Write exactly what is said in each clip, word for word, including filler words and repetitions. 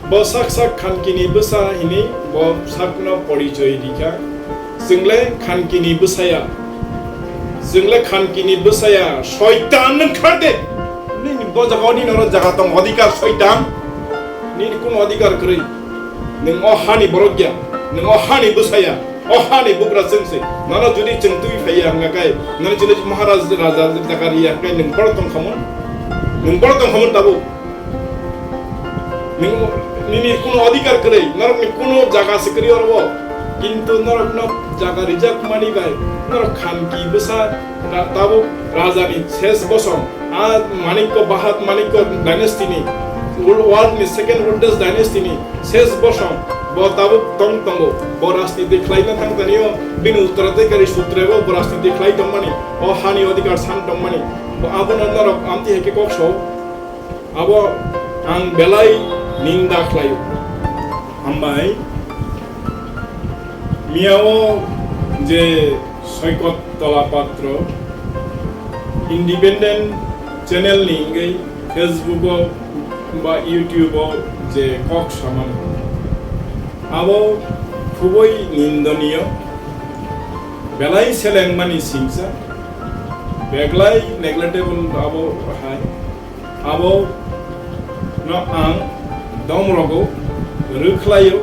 Bo sak sak khankini bwsa hini bo sakno porichoi rikha. Chwngle khankini bwsaya. Chwngle khankini bwsaya. Soitan nwng kharde. Nini bo jaga o nini oro jaga tong odhikar soitan. Nini kun odhikar kwrwi. Nwng o hani borok ya. Nwng o hani bwsaya. O hani bugra chwng se. Nono jodi chwng twi phaiya hwnga khe. Nono jodi Maharaj raja jaga riya hwnga khe nwng borok tong khamon. Nwng borok tong khamon tabuk. Nwng, nini kuno odhikar kwrwi, norokni kuno jaga se kwrwi oro o. Kintu norokno jaga rijak mani bai, norok khanki bwsa ra-, tabuk rajani ses bosong, a Manikko, Bahat Manikko dynasty ni, world, world ni second oldest dynasty ni ses bosong, bo tabuk tong tongo, bo rajniti khlaina thang tanio, bini uttaraধিকারী sutre bo, bo rajniti khlai tongmani, o hani odhikar san tongmani, bo abono norok amtwi hai khe kok sao. Abo ang belai ninda khlaio. Hambai, miyao je Soikot Tola Patro independent channel ni wngwi Facebook o ba YouTube o je kok samani, abo khubui nindoniyo, belai selengmani singsa, belai neglectable abo hai. Abo no ang dom rogo rwkhlaio,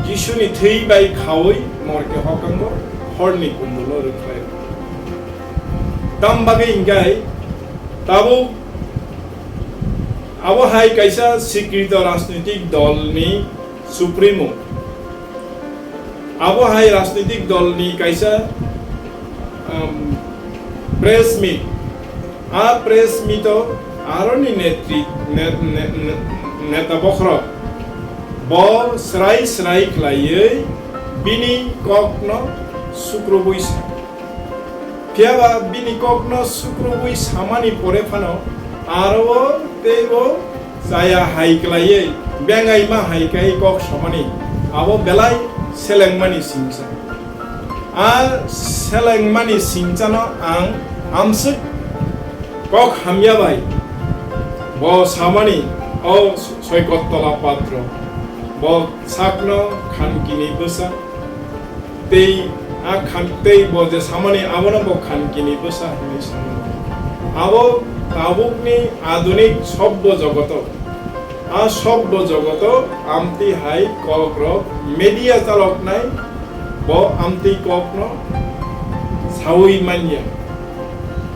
Jisuni thwi bai khaui morke hokango horni kundulo rwkhlaio. Tam bagwi hingkai tabuk abo hai kaisa sikrito rajnitik dolni Supremo. Abo hai rajnitik dolni kaisa, um, press meet. A press meet o aroni netri-, net-, net-, net-, neta bokhorok bo srai srai khlaiwi bini kokno sukrubui sa. Phiya ba bini kokno sukrubui samani pore phano aro o tei o chaya hai kwlaiwi bengaima hai khe kok samani abo belai selengmani singsa. A selengmani singchano ang amswk kok hamya bai bo samani o Soikot Tola Patro bo sakno khankini bwsa. Tei a khan-, tei bo je samani abono bo khankini bwsa hinwi samani. Abo tabukni adunik sobbo jogoto, a sobbo jogoto amtwi hai kokrok media chaloknai bo amtwi kokno saui manya.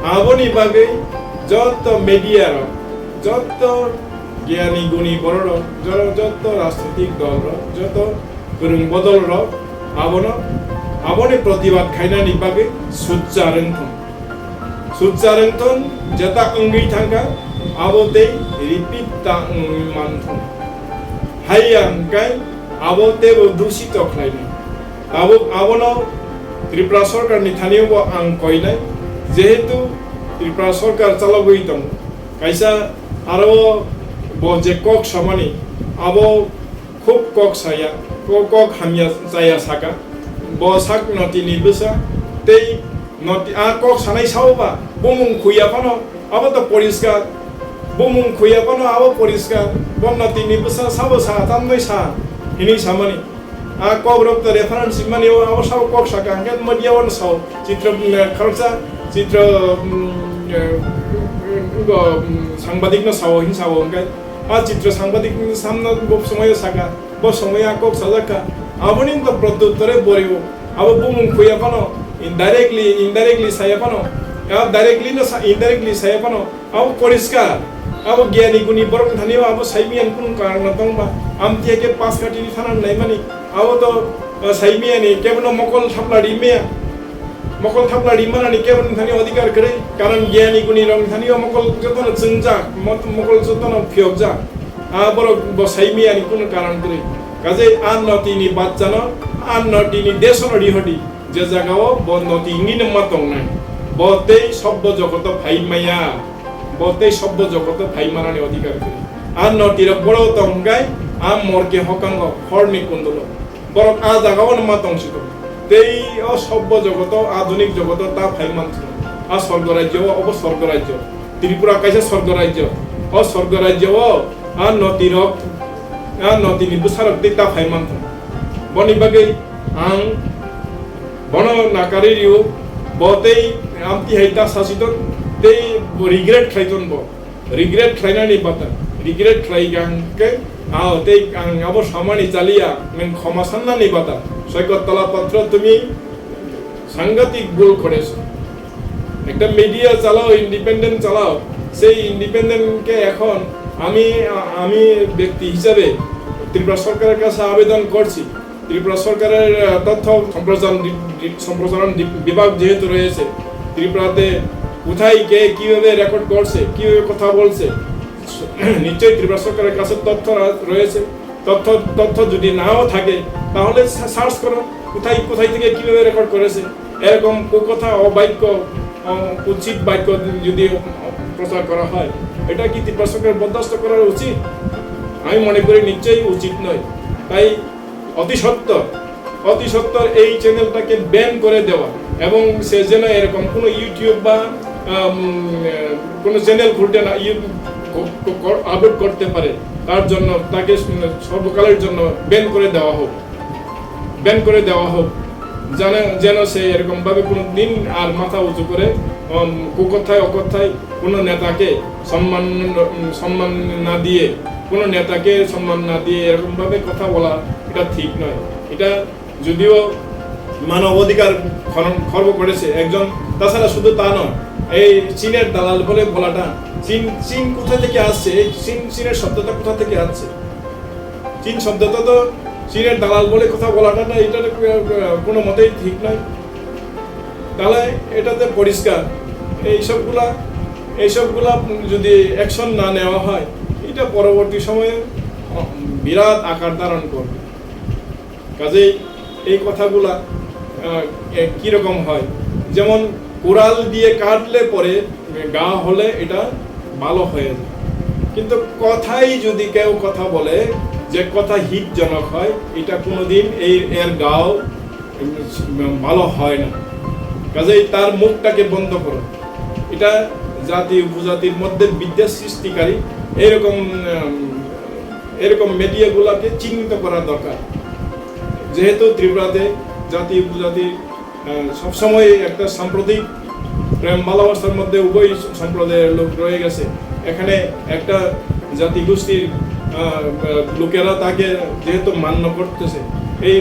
Aboni bagwi joto media rok, joto giyani guni bororok, jo-, joto rajnitik dolrok, joto kwrwng bodolrok abono, aboni protibad khainani bagwi sujjar wngthung. Sujjar wngthung, jeta wngwi thangkha, abo tei repeat ta wngwi manthung. Haiya hwnkhe abo teibo dusito khlainai. Abo, abono Tripura sorkarni thaniyobo ang koinai, jehetu Tripura sorkar chalogwi tongo. Kaisa aro bo je kok samani, abo khub kok saya, ko-, kok hamya chaya saka. Bo sak notini bwsa tei noti-, a kok sanai sao ba, bumung khuya phano, abo to poriskar. Bumung khuya phano abo poriskar. Bo notini bwsa sabo sa, tamnoi sa, hinwi samani. A kok rok to reference mani o, abo sao kok saka, hwnkhe media o no sao. Chitra, mm, kharoksa, Chitra, mm, eh, go, mm, sangbadik no sao, hin sao, hwnkhe. A Chitra sangbadik ni samno bo somoyo saka, bo somoyo a kok sajak kha. Aboni to protyuttore boriwo. Abo bumung khuya phano, indirectly, indirectly saya phano. A directly no sa, indirectly saya phano. Abo poriskar, abo giyani guni borok thani abo saimiyani kunu karon no tongba, amtwi khe pas kati ni thana naimani, abo to, uh, saimiyani kebono mokol thapla rimaya, mokol thapla rimanani kebono thani odhikar kwrwi, karon giyani guni rok thani o mokol jotono chwngjak, mot-, mokol jotono phiyokjak, a borok bo saimiyani kunu karon kwrwi, kaje a notini bachchano, a notini desono rihodi. Je jagao bo noti wngwi no ma tongnai, bo tei sobbo jogoto phai maya, bo tei sobbo jogoto phai manani odhikar kwrwi. A notirok boro tongkhe a morke hokango horni kundulo. Borok a jagao no ma tongsi tongo. Tei o sobbo jogoto, adunik jogoto ta phai mansi tongo. A sorgo rajyo o, obo sorgo rajyo. Tripura kaisa sorgo rajyo. O sorgo rajyo o a notirok ah, notini bwsarok tei ta phai manthung. Boni bagwi ang bono nakari rio, bo tei amtwi hai ta sasiton, tei bo regret khlaiton bo. Regret khlainani bata, regret khlai hwnkhe, ah, tei ang abo samani chaliya, nwng khoma sannani bata. Soikot tola patro tumi সাংঘাতিক ভুল করেছো। একটা মিডিয়া চালাও, ইন্ডিপেন্ডেন্ট চালাও, সেই ইন্ডিপেন্ডেন্টকে এখন আমি, আমি ব্যক্তি হিসাবে ত্রিপুরা সরকারের কাছে আবেদন করছি, ত্রিপুরা সরকারের, আহ, তথ্য সম্প্রচার দি-, দি-, সম্প্রসারণ দি-, বিভাগ যেহেতু রয়েছে, ত্রিপুরাতে কোথায় কে কিভাবে রেকর্ড করছে, কিভাবে কথা বলছে, নিশ্চয়ই ত্রিপুরা সরকারের কাছে তথ্য রা-, রয়েছে। তথ্য, তথ্য যদি নাও থাকে, তাহলে সা-, সার্চ করো, কোথায়, কোথায় থেকে কিভাবে রেকর্ড করেছে। এরকম কুকথা, অবাক্য, আহ, কুৎসিত বাক্য যদি প্রচার করা হয়, এটা কি ত্রিপুরা সরকার বরদাস্ত করা উচিত? আমি মনে করি নিশ্চয়ই উচিত নয়। তাই অতি সত্বর, অতি সত্বর এই চ্যানেলটাকে ব্যান করে দেওয়া এবং সে যেন এরকম কোনো YouTube বা, আম, কোনো চ্যানেল খুলতে না, ইয়ে ক-, ক-, ক-, আপলোড করতে পারে, তার জন্য তাকে সর্বকালের জন্য ব্যান করে দেওয়া হোক, ব্যান করে দেওয়া হোক, যেন, যেন সে এরকমভাবে কোনো দিন আর মাথা উঁচু করে, উম, কুকথায় অকথায় কোনো নেতাকে সম্মান, উম, সম্মান না দিয়ে, কোনো নেতাকে সম্মান না দিয়ে এরকমভাবে কথা বলা, এটা ঠিক নয়। এটা যদিও মানবাধিকার খনন, খর্ব করেছে একজন, তাছাড়া শুধু তা নয়, এই চীনের দালাল বলে বলাটা, চীন, চীন কোথা থেকে আসছে? এই চীন, চীনের শব্দটা কোথা থেকে আসছে? চীন শব্দটা তো চীনের দালাল বলে কথা বলাটা না, এটা তো, আহ, কোনো মতেই ঠিক নয়। তাহলে এটাতে পরিষ্কার, এইসবগুলা, এইসবগুলা যদি অ্যাকশন না নেওয়া হয়, এটা পরবর্তী সময়ে, আহ, বিরাট আকার ধারণ করবে। কাজেই এই কথাগুলা, আহ, এ, কিরকম হয়, যেমন কোরাল দিয়ে কাটলে পরে ঘা হলে এটা ভালো হয়ে যায়, কিন্তু কথাই যদি কেউ কথা বলে, যে কথা হিতজনক হয়, এটা কোনোদিন এই, এর ঘাও, উম, ভালো হয় না। কাজেই তার মুখটাকে বন্ধ করো। এটা জাতি উপজাতির মধ্যে বিদ্বেষ সৃষ্টিকারী এরকম, উম, এরকম মিডিয়াগুলোকে চিহ্নিত করা দরকার। যেহেতু ত্রিপুরাতে জাতি উপজাতি, আহ, সবসময় একটা সাম্প্রতিক প্রেম ভালোবাসার মধ্যে উভয় সম্প্রদায়ের লোক রয়ে গেছে, এখানে একটা জাতিগোষ্ঠীর, আহ, লোকেরা তাকে যেহেতু মান্য করতেছে, এই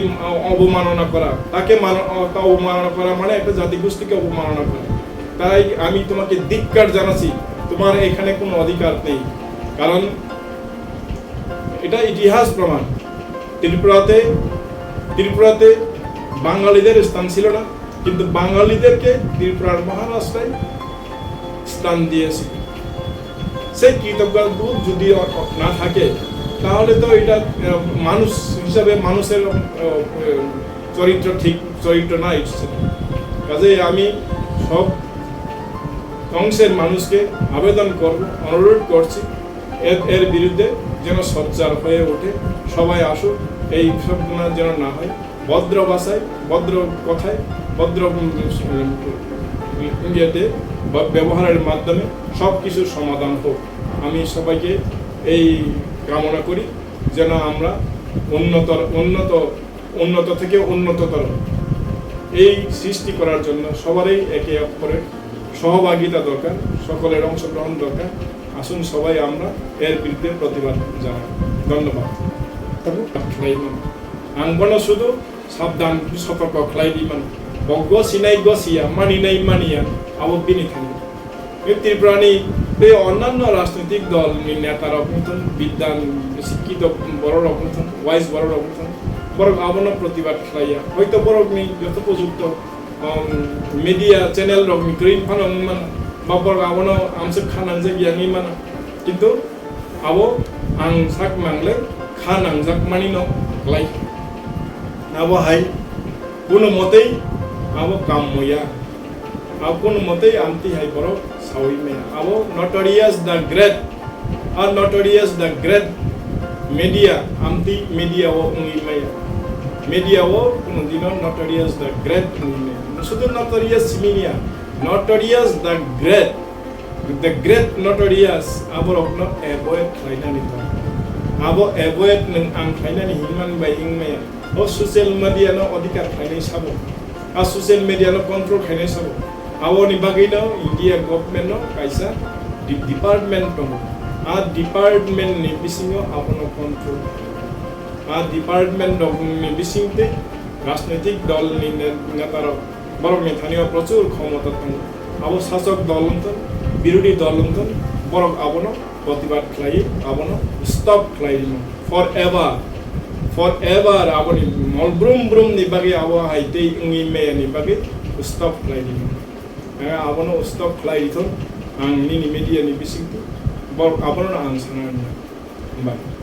অবমাননা করা, তাকে মান-, অবমাননা করা মানে একটা জাতিগোষ্ঠীকে অবমাননা করা। তাই আমি তোমাকে ধিক্কার জানাচ্ছি, তোমার এখানে কোনো অধিকার নেই। কারণ এটা ইতিহাস প্রমাণ। ত্রিপুরাতে, ত্রিপুরাতে বাঙালিদের স্থান ছিল না, কিন্তু বাঙালিদেরকে ত্রিপুরার মহারাজরাই স্থান দিয়েছিল। সেই কৃতজ্ঞতা যদি অ-, অ-, না থাকে, তাহলে তো এটা, আহ, মানুষ হিসাবে মানুষের, আহ, আহ, চরিত্র ঠিক, চরিত্র নাই। কাজেই আমি সব অংশের মানুষকে আবেদন করব, অনুরোধ করছি, এর, এর বিরুদ্ধে যেন সোচ্চার হয়ে ওঠে, সবাই আসুক, এই সব যেন না হয়। ভদ্র ভাষায়, ভদ্র কথায়, ভদ্র, উম, উম, ইয়েতে, ব-, ব্যবহারের মাধ্যমে সব কিছুর সমাধান হোক। আমি সবাইকে এই কামনা করি, যেন আমরা উন্নতর, উন্নত, উন্নত থেকে উন্নততর এই সৃষ্টি করার জন্য সবারই একে অপরের সহভাগিতা দরকার, সকলের অংশগ্রহণ দরকার। আসুন সবাই আমরা এর বিরুদ্ধে প্রতিবাদ জানাই। ধন্যবাদ। Tamo? Ang bono শুধু সাবধান, সতর্ক khlai di mano. Bo gosinai gosiya, maninai maniya, abo bini thani. Bini Tripurani tei onnanno rajnoitik dolni netarok wngthung, bidwan, sikkito bororok wngthung, wise bororok wngthung, borok abono protibad khlaiya. Hoito borokni jothopojukto, um, media channel rokni kwrwi phano wngwi mano, ba borok abono amswk kha nangjak ya wngwi mano. Kintu abo ang sak nangle kha nangjak manino klai. Abo hai kuno motei abo kammo ya. Abo kuno motei amtwi hai borok sawi maya. Abo Notorious the Great, a Notorious the Great media, amtwi media o wngwi maya. Media o kuno dino Notorious the Great wngwi maya. Sudu Notorious simi niya, Notorious the Great. The great notorious aborokno avoid khlainani tong. Abo avoid nwng ang khlainani hinmani bai wngmaya. O social media no odhikar khlainai sabo. A social media no control khlainai sabo. Aboni bagwi no India government no kaisa de-, department tongo. A department ni bisingo abono control. A department rok ni bising tei rajnoitik dol ni ne-, neta rok borok ni thani o prochur khomota tongo. Abo sasok dol wngthon, birodhi dol wngthon, borok abono protibad khlai, abono stop khlai rimo. Forever, forever aboni mol brum brum ni bagwi abo hai tei wngwi maya ni bagwi stop khlai rimo. Eh, abono stop khlai rithon, ang nini media ni bising twi, borok abono ang sana rwna. Bye.